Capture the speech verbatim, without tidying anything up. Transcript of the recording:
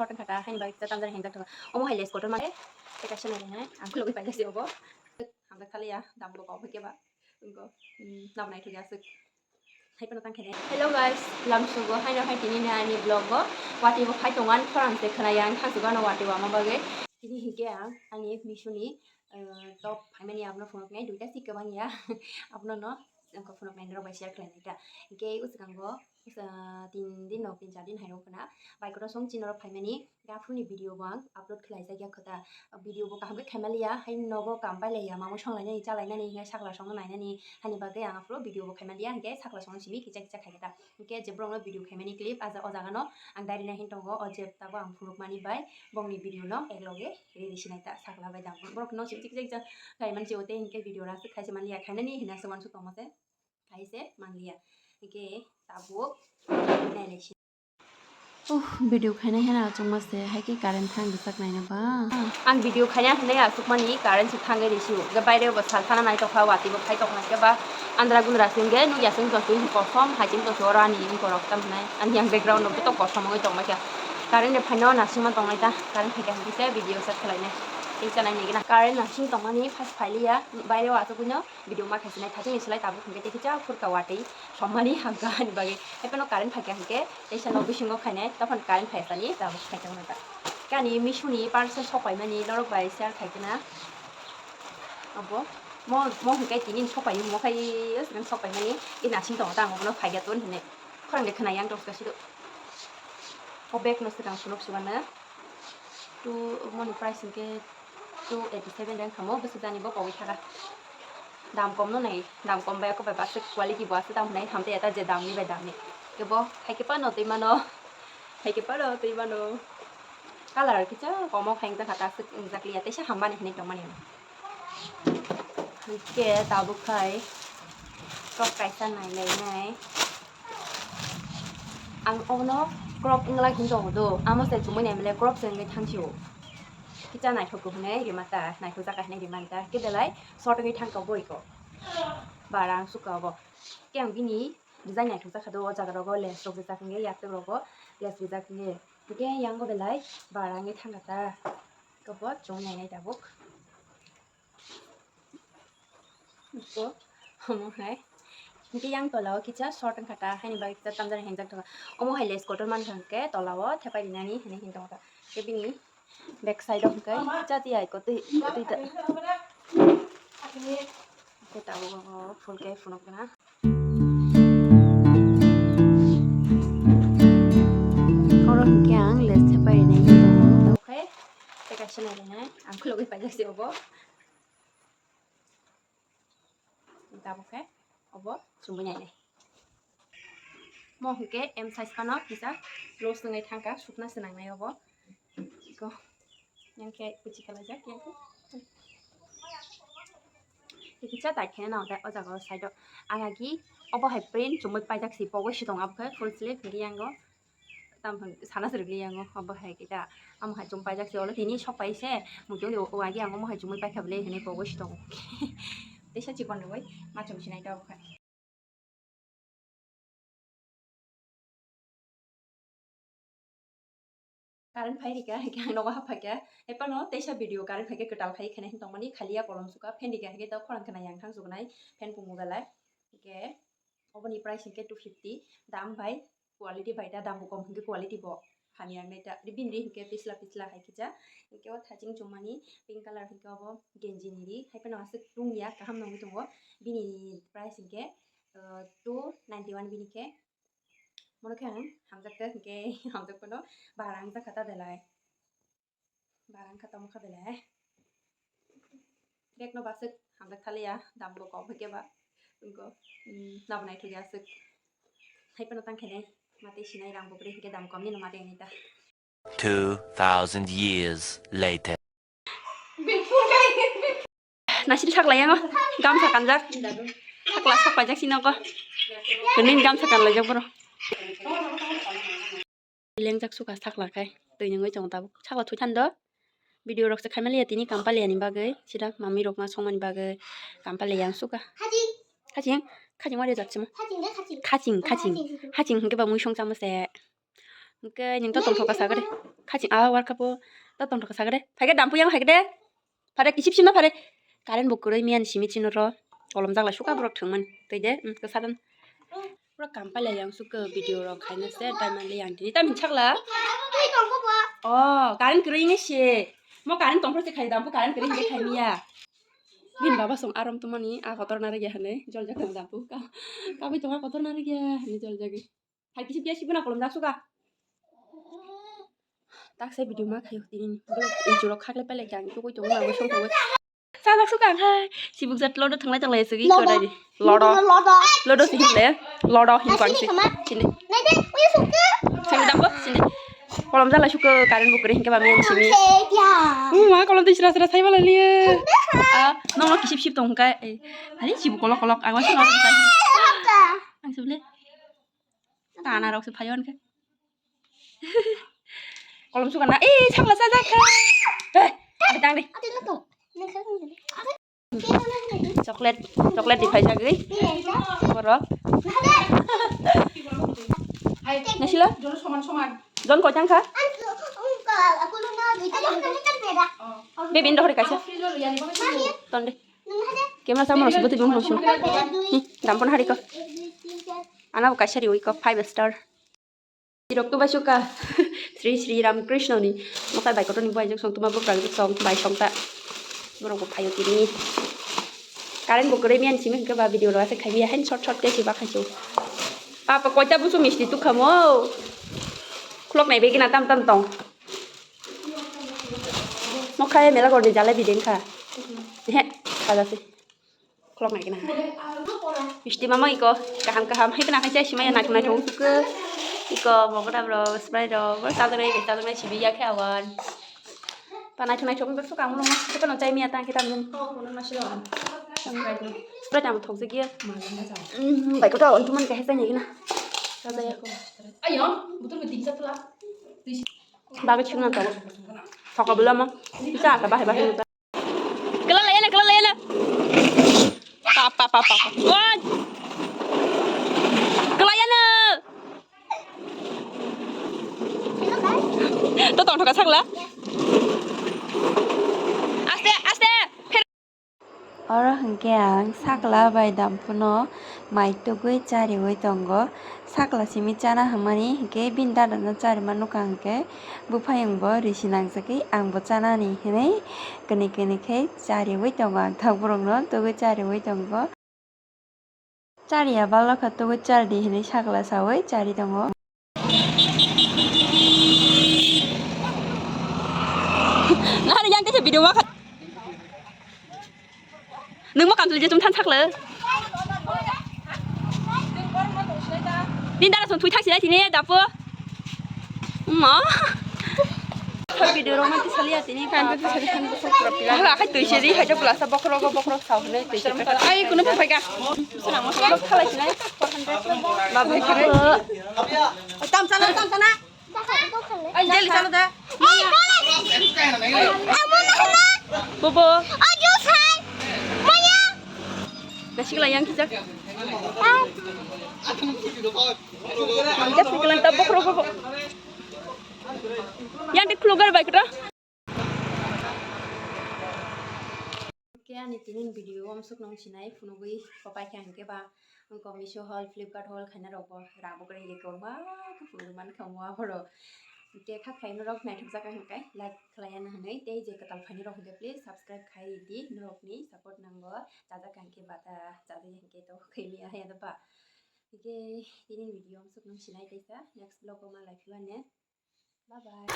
Tang kha ta, haini bagwi ta tamjani hinjak thangkha. Omo hai les kotor mane, tei kaisa nai nai, ang khulogwi paijak se obo. Hamjak thaliya, dam bo kok bai khe ba. Wngkha, hmm, nabo naithok ya aswk. Hai phano tang khe nai. Hello guys, lamsugo haino hai tini ni ani vlog o. Watwi bo phai tongo, ani khorang se khwnaya, ang thangsugo ano watwi bo ama bagwi. Tini hinkhe ang ani Meesho ni, eh, top phaimani abono phunuknai, duita si kwbang ya. Abono no wngkha phunuknai norok bai share khlainai ta. Hinkhe o swkango, ah, tin din no, tin char din hai rok khna. Bai kotor song chini norok phaimani. Aphuru ni video bo ang upload khlai jak ya kho ta. Video bo kaham khe khaima liya, hai nogo kam pai laiya, mamo song lainani, cha lainani, hinkhe sakla songno nainani, hani bagwi ang aphuru video bo khaima liya, hinkhe sakla songno simi kisa kisa khai khe ta. Hinkhe je borok no video khaimani clip, ah, o jaga no ang dari nai hin tongo, o je tabuk ang phunuk mani bai, bongni video no ek loge ready sinai ta, sakla bai dam. Borok no simi kisa kisa khaimani se, o tei hinkhe video rang se khai se man liya, khainani hina se uansuk tongma se, khai se man liya. Hinkhe tabuk nai lai si. Uh, video khaina hena achukma se, hai khe current thang rwchak naina ba. Ang video khaina hinwi achukmani current se thangwi rw sio. Hwnkhe baire bo sal thana nai tongkha, watwi bo phai tongkha, hwnkhe ba andra gundra se hwnkhe nukya se wngtong se kosom hai se wngtong se oro ani wngkorok tam hinai. Ani ang background no joto kosom wngwi tongbaikha. Current de phaino nasingma tongnai ta, current phaikha hinkhe se video start khlainai. Tei chanai nai gana current nasing tongmani phai phailiya, baire o achukgwino. Video ma khaisa nai thachini slai tabuk hinkhe tei kisa phurka watwi sommani hamkha ani bagwi. Hai phano current phaikha hinkhe teisa nok bisingo khainai, tei phano current phaisani tabuk khaikha hwnwi ta. Khe ani Meesho ni parcel sok paimani norok bai share khaikhe na. Abo mo, mo hinkhe tini sok paimani, mo khai swkang sok paimani, tei nasing tongo ta, ang bono phaikha ton hinwi. Khorang de khwnai yang tongkha sido. O bag no swkang suluk sugana. Two, moni price hinkhe two eighty seven rang thamo, bwswk jani bo pogwi thaka. Dam kom no nai, dam kom bai kok bai aswk quality bo aswk tamo hinai hamtwi eta je dam ni bai dam ni. Kebo hai khe phano twi mano, hai khe phano twi mano. Color kisa komo khai wngjakha ta aswk wngjak liya, teisa hambani hinwi tongmani. Hinkhe tabuk khai kok kaisa nai lai nai. Ang obono crop wngla hinwi tongo do, amo se chumui nai male crop se wngwi thang sio. Kisa naithok hinwi rima ta, naithok jaka hinwi rima ta, khe belai short wngwi thang kha boi ko. Bara ang sukha obo. Khe ang bini design naithok jakha do, o jaga rogo lace rok rijak hinwi, yaktwk rogo lace rijak hinwi. Hwnkhe yango belai bara wngwi thang kha ta. Khe bo chumui nai nai tabuk. Iko, omo hai. Hingke yang tola o kisa short wngkha ta, haini bagwi kisa tamjani henjak tongo. Omo hai lace kotor mankha hingke tola o thepai rinani hinui hin tongo ta. Hingke bini back side o hingke kisa tiyai kotoi, kotoi ta. Hingke tabuk o phul khe phunuk gana. Oro hingke ang lace thepai rinai hin tongo. Oke, tei kaisa nai rinai. Ang khulogwi paijak se obo. Tabuk khe obo chumui nainai. Mo hwnkhe M size phano kisa loose wngwi thangkha, sukna swnangnai obo. Iko yang khe kuchi kalaijak, yang khe. Kisa tight khe nang o jaga o side o. Ang agi obo hai print chumui paijak si pogwi si tongo, abo khe full sleeve hwnkhe yango. Tamo hwn sana se rwgwi yango, obo hai khe ta, amo hai chum paijak se, olo tini sok pai se, muchung di o agi ang omo hai chumui paikha bwle hinui pogwi si tongo. Teisa chikon rwui ma chum sinai ta obo khai. Current phai rikha, hai khe ang nogo haphaikha. Hai phano teisa video current phaikhe kwtal khai khene hin tongmani, khaliya kolom suka, fan rikha hai khe ta khorang khna yang thang sugnai, fan pungu belai. Hingke oboni price hingke two fifty, dam bai quality bai ta, dam bo kom hingke quality bo hamya wngnai ta. Bini ri hingke pisla pisla hai kisa, hingke o thaching chumani pink colour hingke obo genji ni ri, hai phano aswk rung ya, kaham nungwi tongo. Bini price hingke, uh, two ninety one bini khe. Mono khe ang hamjak ta hingke hamjak phano bara wngjakha ta belai. Barang kha tamo kha belai. Bag no baswk hamjak thaliya, dam bo kok hwnkhe ba. Wngkho, hmm, nabo naithok ya aswk. Hai phano tang khe nai, matwi sinai rang bo kwrwi hwnkhe dam kom nino matwi nai ta. Two thousand years later. Naisik saklai yango, gamsa kanjak. Sakla saklaijak sino ko. Kwnwi gamsa kanlaijak boro. Lengjak suka sakla khai. Twi nungwi tongo tabuk. Sakla thwi thando. Video rok se khaimaliya tini kampaliya ni bagwi. Sida mami rok ma songmani bagwi. Kampaliya yang suka. Khaching. Khaching wari jat simo. Khaching, khaching. Khaching, khaching. Khaching hwnkhe ba muisong chamo se. Hwnkhe nwng to tongthok kha sagre. Khaching a warkha po to tongthok kha sagre. Phaikhe dampu yang phaikhe de. Phare kisip sima phare. Current bo kwrwi miyan simi chino ro. Kolom jagla suka borok thwngmani. Twi de, um, kwsadan. Pura kampale yang suka video rok khaina se, tai manle yang tini. Tam hinchakla? Oh, current kwrwi nge se. Mo current tongthok se khai dampu current kwrwi hwnkhe khai miya. Bini baba song arom tongmani, a kotor narwkya hwnwi, jol jak tong dampu. Ka-, kabui tongo kotor narwkya hwnwi jol jagwi. Hai kisi biya sibuna kolom jak suka. Tak se video ma khayo tini. Bro, inchurok khakle pele khe ang tugui tongo, ang song tugui. Sajak suka ang hai. Sibuk jat lodo thanglai thanglai aswk i Lodo. Kodai di. Lodo. Lodo. Lodo si himle. Lodo hin Asini kwan si. Kama. Sini. Nai de, uyu suka. Sini dam bo, sini. Kolom jala suka current bo kwrwi hinkhe ba men simi. Sedia. Hmm, ma kolom twi sra sra sai bala liye. Ah, nong no kisip sip tong kai. Eh, ani sibuk kolok kolok. Ang sini. Ang sibuk le. Tana rok se phayo hwnkhe. Kolom suka na. Eh, sakla sajak kha. Eh, ada tang di. Chocolate, chocolate di phaijagwi. Borok. Nasila? Jon koi tang kha? Bebin dohori kaisa. Tonde. Camera sama rok sebut ibang rok. Dampon hari ko. Ana bo kaisa riwi ko five star. Sirok tu bai suka. Sri Sri Ram Krishna ni. Mokai bai kotor ni bai jok song tuma bro prang jok song bai song ta. Borok bo phayo tini. Current bo kwrwi miyan simi hwnkhe ba video rok aswk khai miya hain short short khe si ba khai si. Papa koita busu misti tukhamo. Khulok nai begina tam tam tong. Mokhai mela gordi jalebi dengkha. He, khaja se. Khulok nai gina. Misti mama iko, kaham kaham. Hai kana khai chai simaya naithok naithok suka. Iko mogoda bro, Sprite rok, bro, tajaknai, tajaknai sibi ya khe awan. Ta naithok naithok wngkha suka ang nukma. Khe phano chai miya ta khe tamjani. Sprite ang thok jagya. Mm, bai kotor on tuman khe chai nai gina. Chajaya. Ayo, butul butul sa pula. Bagwi chwngno tongo. Sokobwlamo. Cha asa bahai bahai. Kwla layana, kwla layana. Pa, pa, pa, pa, pa. Oi. Kwla yana. To tongthoka sakla. Aste, aste. Oro hwnkhe ang sakla bai damphano mai tugwi chariwi tongo. Sakla simi chana hwnmani hwnkhe bini dadano charima nukha hwnkhe buphayungbo risi nangjagwi angbo chanani hwnwi kwnwi kwnwi khe chariwi tongo ang thangborokno tugwi chariwi tongo. Chariya balokha tugwi charidi hinwi sakla sawi chari tongo. Nahari yang tesa video ma kha. Nung ma kamchwlwi je chum than sakla. Nini dara song thui thang sinai tini dapo. Ma. Video rok ma tisali ya tini. Kan tisali kan bosok pura pila. Hala khai tui siri hai jok lasa bokrok bokrok sao hinai tui siri. Ai kuno phai ga. Bokrok khalai sinai. Ba bhai kare. Tam sana tam sana. Ai jeli sana da. Bobo. Nasik la yang kijak. Ang jap kilang tabok rogo bo. Yang di klugar bai kra. Ke ani tinin video om suk nong sinai phunugwi kopai khe hwnkhe ba wngkha Meesho haul, Flipkart haul khaina rok bo rang bo kwrwi kwbangma khe phunugwi mankha omo aphuru. Hwnkhe kha khlai norok naithok jaka hwnkhe like khlai ano hwnwi tei je kwtal phaini rok hwnkhe please subscribe khai ridi norokni support nango. Chajak kha hwnkhe bata chajak hwnkhe to khaimya haya da ba. Hwnkhe tini video amsuk nung sinai teisa next vlog o malai phiya ne. Bye bye.